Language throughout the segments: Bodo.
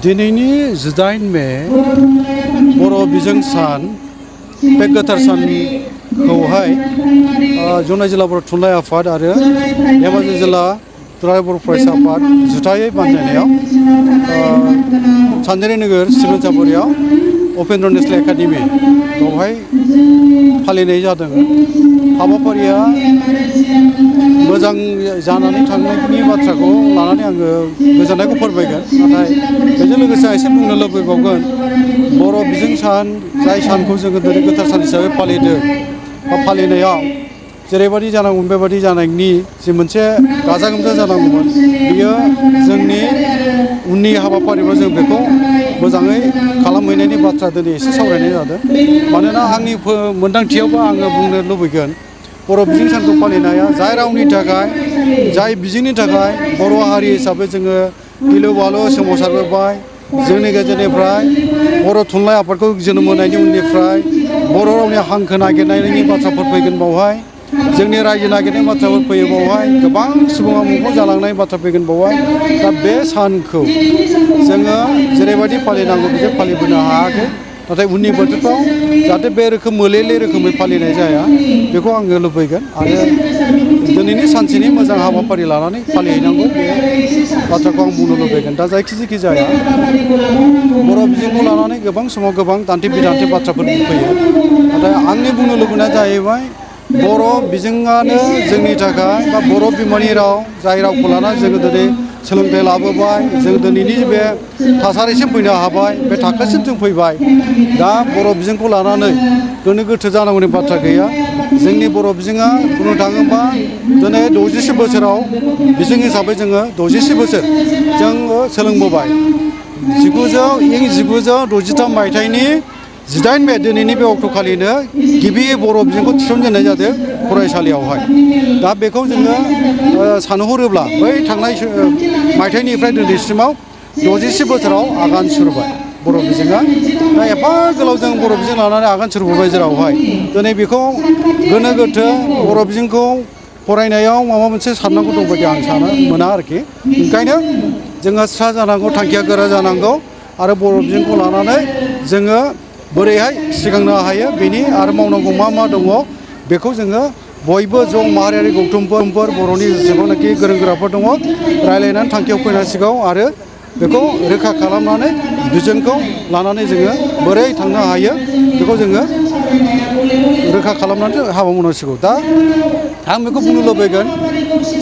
दिनैनि 18 मे बर' बिजों सान बे गोथार सानखौहाय जनाय जिल्ला बर' थुनलाइ आफाद आरो धेमाजि जिल्ला दुलाराय बर' फरायसा आफाद जुथायै बानजायनायाव सानजारि नोगोर सिमेन्ट सापरियाव उपेन्द्र नेशनेल एकाडेमि बेवहाय फालिनाय जादों। हाबाफारिया मोजां जानानै थांनायनि बाथ्राखौ लानानै आङो गोजोननायखौ फोरमायगोन। नाथाय बेजों लोगोसे एसे बुंनो लुबैबावगोन, बर' बिजों सान जाय सानखौ जोङो दिनै गोथार सान हिसाबै फालिदों बा फालिनायाव जेरैबायदि जानांगौमोन बेबायदि जानायनि जि मोनसे गाजा गोमजा जानांगौमोन, बियो जोंनि उननि हाबाफारियाव जों बेखौ मोजाङै खालामहैनायनि बाथ्रा दिनै एसे सावरायनाय जादों। मानोना आंनि मोनदांथियावबो आङो बुंनो लुबैगोन, बर' बिजों सानखौ फालिनाया जाय रावनि थाखाय, जाय बिजोंनि थाखाय बर' हारि हिसाबै जोङो गिलु बालु सोमावसारबोबाय, जोंनि गेजेरनिफ्राय बर' थुनलाइ आफादखौ जोनोम होनायनि उननिफ्राय बर' रावनि हांखो नागिरनायनि बाथ्राफोर फैगोन बावहाय, जोंनि रायजो नागिरनाय बाथ्राफोर फैयो बावहाय, गोबां सुबुङा मुंख्लं जालांनाय बाथ्रा फैगोन बावहाय। दा बे सानखौ जोङो जेरैबायदि फालिनांगौ बिदि फालिबोनो हायाखै। नाथाय उननि बोथोरफ्राव जाहाथे बे रोखोम मोलेले रोखोमै फालिनाय जाया, बेखौ आङो लुबैगोन। आरो दिनैनि सानसेनि मोजां हाबाफारि लानानै फालिहैनांगौ, बे बाथ्राखौ आं बुंनो लुबैगोन। दा जायखि जाया बर' बिजोंखौ लानानै गोबां समाव गोबां दान्थे बिदान्थे बाथ्राफोर फैयो। नाथाय आंनि बुंनो लुबैनाया जाहैबाय, बर' बिजोङानो जोंनि थाखाय बा बर' बिमानि राव, जाय रावखौ लानानै जोङो दिनै सोलोंथाइ लाबोबाय, जों दिनैनि बे थासारिसिम फैनो हाबाय, बे थाखोसिम जों फैबाय। दा बर' बिजोंखौ लानानै गोनो गोथो जानांगौनि बाथ्रा गैया। जोंनि बर' बिजोङा बुंनो थाङोबा दिनै 67 बोसोराव बिजों हिसाबै जोङो 67 बोसोर जोङो सोलोंबोबाय। इं 1963 मायथाइनि 18 मे दिनैनि बे अक्ट'खालिनो गिबि बर' बिजोंखौ थिसनजेननाय जादों फरायसालियावहाय। दा बेखौ जोङो सानहरोब्ला बै थांनाय मायथाइनिफ्राय दिनैसिमाव 67 बोसोराव आगान सुरबाय बर' बिजोङा। दा एफा गोलाव जों बर' बिजों लानानै आगान सुरबोबाय, जेरावहाय दिनै बेखौ गोनो गोथो बर' बिजोंखौ फरायनायाव माबा मोनसे साननांगौ दं बायदि आं मोना आरोखि। ओंखायनो जोङो स्रा जानांगौ, थांखिया गोरा जानांगौ आरो बर' बिजोंखौ लानानै जोङो बोरैहाय सिगांनो हायो, बेनि आरो मावनांगौ मा दङ, बेखौ जोङो बयबो ज' माहारियारि गौथुमफोर बर'नि जेसेबांनाखि गोरों गोराफोर दङ, रायज्लायनानै थांखियाव फैनांसिगौ आरो बेखौ रोखा खालामनानै बिजोंखौ लानानै जोङो बोरै थांनो हायो, बेखौ जोङो रोखा खालामनानै हाबा मावनांसिगौ। दा आं बेखौ बुंनो लुबैगोन,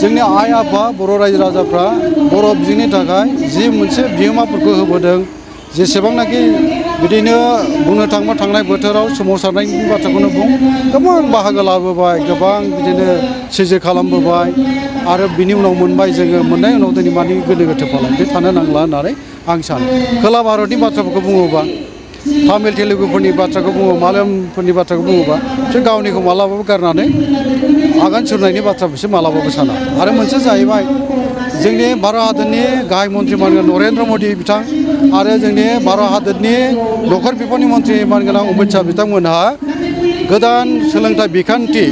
जोंनि आइ आफा बर' रायजो राजाफ्रा बर' बिजोंनि थाखाय जि मोनसे बिहोमाफोरखौ होबोदों, जेसेबांनाखि बिदिनो बुंनो थाङोबा थांनाय बोथोराव सोमावसारनायनि बाथ्राखौनो बुं, गोबां बाहागो लाबोबाय, गोबां बिदिनो सिजि खालामबोबाय आरो बिनि उनाव मोनबाय जोङो। मोननाय उनाव दिनै मानि गोनो गोथो फालाय, बे थानो नांला होननानै आं सानो। खोला भारतनि बाथ्राफोरखौ बुङोबा, तामिल तेलुगुफोरनि बाथ्राखौ बुङो, मालायालमफोरनि बाथ्राखौ बुङोबा, बिसोर गावनिखौ मालाबाबो गारनानै आगान सुरनायनि बाथ्रा बिसोर मालाबाबो साना। आरो मोनसे जाहैबाय, जोंनि भारत हादरनि गाहाय मन्त्रि मानगोनां नरेन्द्र मदि बिथां आरो जोंनि भारत हादरनि नखर बिफाननि मन्त्रि मानगोनां अमित शाह बिथांमोनहा गोदान सोलोंथाइ बिखान्थि,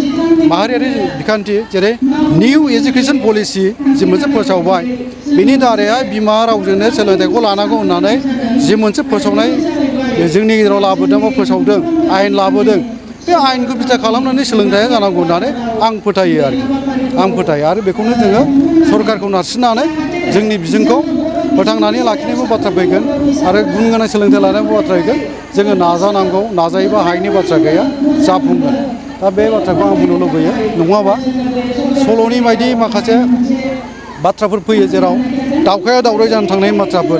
माहारियारि बिखान्थि, जेरै निउ एजुकेसन पलिसि जि मोनसे फोसावबाय, बिनि दारैहाय बिमा रावजोंनो सोलोंथाइखौ लानांगौ होननानै जि मोनसे फोसावनाय जोंनि गेजेराव लाबोदों बा फोसावदों, आयेन लाबोदों, बे आयेनखौ बिथा खालामनानै सोलोंथाइया जानांगौ होननानै आं फोथायो आरोखि। आं फोथायो आरो बेखौनो जोङो सरकारखौ नारसिननानै जोंनि बिजोंखौ फोथांनानै लाखिनायबो बाथ्रा फैगोन आरो गुन गोनां सोलोंथाइ लानायबो बाथ्रा फैगोन। जोङो नाजानांगौ, नाजायोबा हायिनि बाथ्रा गैया, जाफुंगोन। दा बे बाथ्राखौ आं बुंनो लुबैयो। नङाबा सल'नि बायदि माखासे बाथ्राफोर फैयो, जेराव दावखाया दावराय जानो थांनायनि बाथ्राफोर,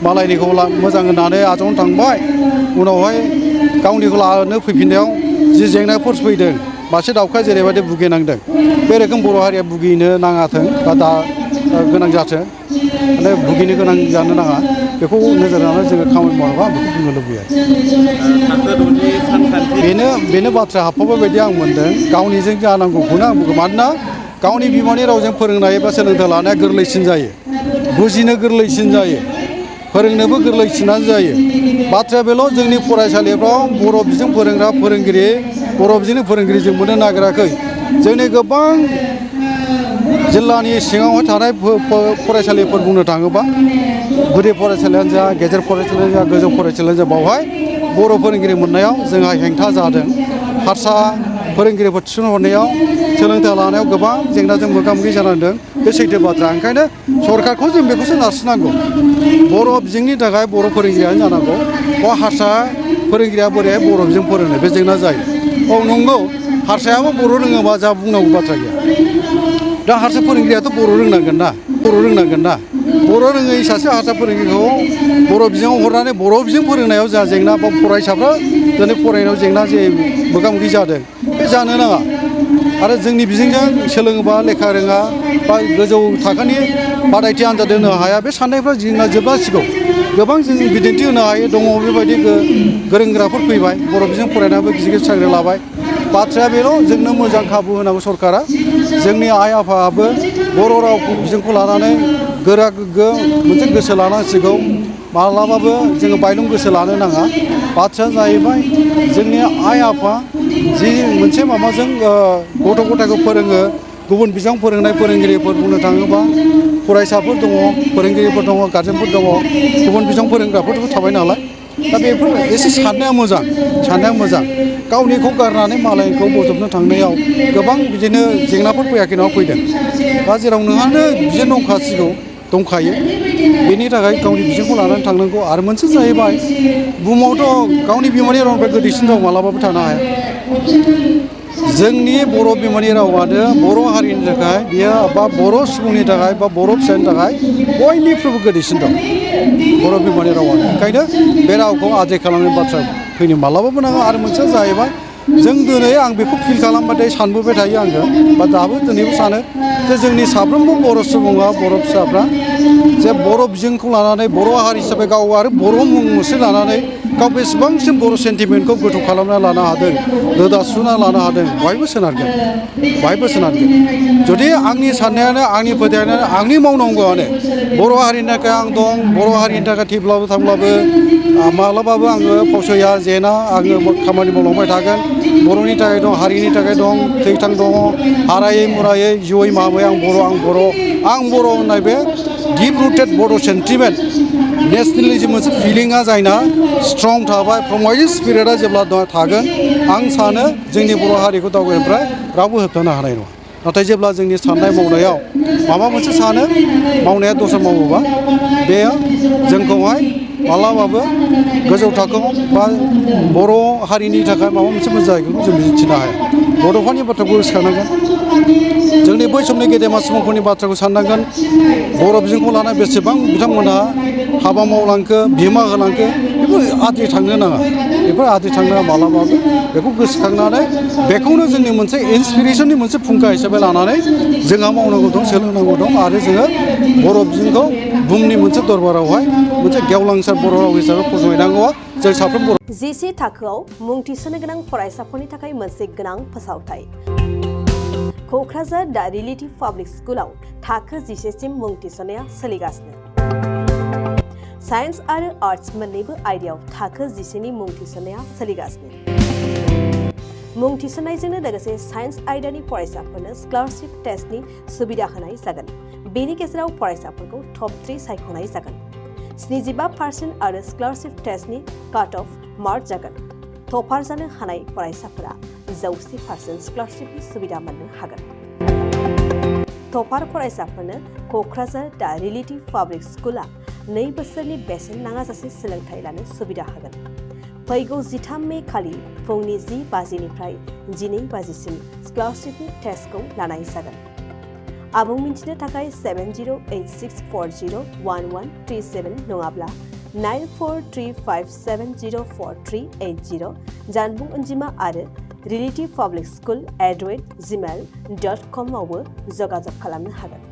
मालायनिखौ मोजां होननानै आजावनो थांबाय, उनावहाय गावनिखौ लानो फैफिननायाव जि जेंनाफोर फैदों, मासे दाउखाया जेरैबायदि भुगिनांदों, बे रोखोम बर' हारिया भुगिनो नाङाथों बा गोनां जाथों, माने भुगिनो गोनां जानो नाङा, बेखौ नोजोर होनानै जोङो खामानि मावनांगौ, आं बेखौ बुंनो लुबैयो। थाखो 6नि सानखान्थि बेनो बाथ्रा हाबफाबाय बायदि आं मोनदों। गावनिजों जानांगौखौनो आं बुङो, मानोना गावनि बिमानि रावजों फोरोंनाय बा सोलोंथाइ लानाया गोरलैसिन जायो, बुजिनो गोरलैसिन जायो, फोरोंनोबो गोरलैसिनानो जायो। बाथ्राया बेल', जोंनि फरायसालिफ्राव बर' बिजों फोरोंग्रा फोरोंगिरि, बर' बिजोंनि फोरोंगिरि जों मोननो नागिराखै। जोंनि गोबां जिल्लानि सिङावहाय थानाय फरायसालिफोर बुंनो थाङोबा गुदि फरायसालियानो जा गेजेर फरायसालियानो जा गोजौ फरायसालियानो जा बावहाय बर' फोरोंगिरि मोननायाव जोंहा हेंथा जादों हारसा फोरोंगिरिफोर थिसनहरनायाव सोलोंथाइ लानायाव गोबां जेंनाजों मोगा मोगि जानांदों बे सैथो बाथ्रा ओंखायनो सरकारखौ जों बेखौसो नारसिननांगौ बर' बिजोंनि थाखाय बर' फोरोंगिरियानो जानांगौ बा हारसा फोरोंगिरिया बोरैहाय बर' बिजों फोरोंनो बे जेंना जायो औ नंगौ हारसायाबो बर' रोङोबा जा बुंनांगौ बाथ्रा गैया दा हारसा फोरोंगिरियाथ' बर' रोंनांगोन ना बर' रोङै सासे हारसा फोरोंगिरिखौ बर' बिजोङाव हरनानै बर' बिजों फोरोंनायाव जा जेंना बा फरायसाफ्रा दिनै फरायनायाव जेंना जे मोगा मोगि जादों बे जानो नाङा आरो जोंनि बिजोंजों सोलोङोबा लेखा रोङा बा गोजौ थाखोनि बादायथि आनजाद होनो हाया बे साननायफ्रा जोंना जोबनांसिगौ गोबां जों बिदिन्थि होनो हायो दङ बेबायदि गोरों गोराफोर फैबाय बर' बिजों फरायनानैबो गिदिर गिदिर साख्रि लाबाय बाथ्राया बेल' जोंनो मोजां खाबु होनांगौ सरकारा जोंनि आइ आफायाबो बर' रावखौ बिजोंखौ लानानै गोरा गोग्गो मोनसे गोसो लानांसिगौ माब्लाबाबो जोङो बायलं गोसो लानो नाङा बाथ्राया जाहैबाय जोंनि आइ आफा जि मोनसे माबाजों गथ' गथायखौ फोरोङो गुबुन बिजों फोरोंनाय फोरोंगिरिफोर बुंनो थाङोबा फरायसाफोर दङ फोरोंगिरिफोर दङ गारजेनफोर दङ गुबुन बिजों फोरोंग्राफोरबो थाबाय नालाय दा बेफोर एसे साननाया मोजां गावनिखौ गारनानै मालायखौ बजबनो थांनायाव गोबां बिदिनो जेंनाफोर फैयाखै नङा फैदों दा जेराव नोंहानो बिजों दंखायो बेनि थाखाय गावनि बिजोंखौ लानानै थांनांगौ आरो मोनसे जाहैबाय बुहुमावथ' गावनि बिमानि रावनिफ्राय गोदैसिन राव मालाबाबो थानो हाया जोंनि बर' बिमानि रावानो बर' हारिनि थाखाय बियो बा बर' सुबुंनि थाखाय बा बर' फिसानि थाखाय बयनिख्रुइबो गोदैसिन दं बर' बिमानि रावानो ओंखायनो बे रावखौ आद्रि खालामनाय बाथ्रा फैनो मालाबाबो नाङा आरो मोनसेया जाहैबाय जों दिनै आं बेखौ फिल खालामबाथाय सानबोबाय थायो आङो बा दाबो दिनैबो सानो जे जोंनि साफ्रोमबो बर' सुबुङा बर' फिसाफ्रा जे बर' बिजोंखौ लानानै बर' हारि हिसाबै गाव आरो बर' मुं मुसे लानानै गाव बेसेबांसिम बर' सेन्टिमेन्टखौ गोथौ खालामना लानो हादों रोदा सुना लानो हादों बयबो सोनारगोन जुदि आंनि साननायानो आंनि फोथायनायानो आंनि मावनांगौआनो बर' हारिनि थाखाय आं दं बर' हारिनि थाखाय थैब्लाबो थांब्लाबो माब्लाबाबो आङो फावसया जेना आङो खामानि मावलांबाय थागोन बर'नि थाखाय दं हारिनि थाखाय दं थैथां दङ हारायै मुरायै जिउयै माबै आं बर' होननाय बे डिप रुटेड बड' सेन्टिमेन्ट नेसनेलिजम मोनसे फिलिंआ जायना स्ट्रं थाबाय प्रमाइजिं स्पिरिटआ जेब्ला थागोन आं सानो जोंनि बर' हारिखौ दावगानायनिफ्राय रावबो होबथानो हानाय नङा नाथाय जेब्ला जोंनि साननाय मावनायाव माबा मोनसे सानो मावनाया दस्रा मावोबा बेयो जोंखौहाय माब्लाबाबो गोजौ थाखोआव बा बर' हारिनि थाखाय माबा मोनसे मोजां जायगाखौ जों मिजिंथिनो हाया बड'फानि बाथ्राखौ गोसोखांनांगोन जोंनि बै समनि गेदेमा सुबुंफोरनि बाथ्राखौ साननांगोन बर' बिजोंखौ लानानै बेसेबां बिथांमोनहा हाबा मावलांखो बिहोमा होलांखो बेफोर आद्रि थांनो नाङा मालाबाबो बेखौ गोसोखांनानै बेखौनो जोंनि मोनसे इन्सपिरेसननि मोनसे फुंखा हिसाबै लानानै जोंहा मावनांगौ दं सोलोंनांगौ दं आरो जोङो बर' बिजोंखौ बुहुमनि मोनसे दरबारावहाय मोनसे गेवलांसार बर' राव हिसाबै फसंहैनांगौआ जों साफ्रोम बर' जिसे थाखोआव मुं थिसननो गोनां फरायसाफोरनि थाखाय मोनसे गोनां फोसावथाय क'क्राझार दा रिलेटिभ पाब्लिक स्कुलाव थाखो 10 सिम मुं थिसननाया सोलिगासिनो साइन्स आरो आर्ट्स मोन्नैबो आयदायाव थाखो 10 नि मुं थिसननाया सोलिगासिनो मुं थिसननायजोंनो लोगोसे साइन्स आयदानि फरायसाफोरनो स्कलारशिप टेस्टनि सुबिदा होनाय जागोन बेनि गेजेराव फरायसाफोरखौ टप 3 सायख'नाय जागोन 75% आरो स्कलारशिप टेस्टनि काट अफ मार्क जागोन टपार जानो हानाय फरायसाफोरा 100% स्कलारशिपनि सुबिदा मोननो हागोन टपार फरायसाफोरनो क'क्राझार दा रिलेटिभ पाब्लिक स्कुला 2 बोसोरनि बेसेन नाङाजासे सोलोंथाइ लानो सुबिदा होगोन फैगौ 13 मे खालि फुंनि 10 बाजिनिफ्राय 12 बाजिसिम स्कलारशिपनि टेस्टखौ लानाय जागोन आबुं मिन्थिनो थाखाय 7086401137 नङाब्ला 9435704380 जानबुं अनजिमा आरो relativepublicschool@gmail.com आवबो जगाजग खालामनो हागोन।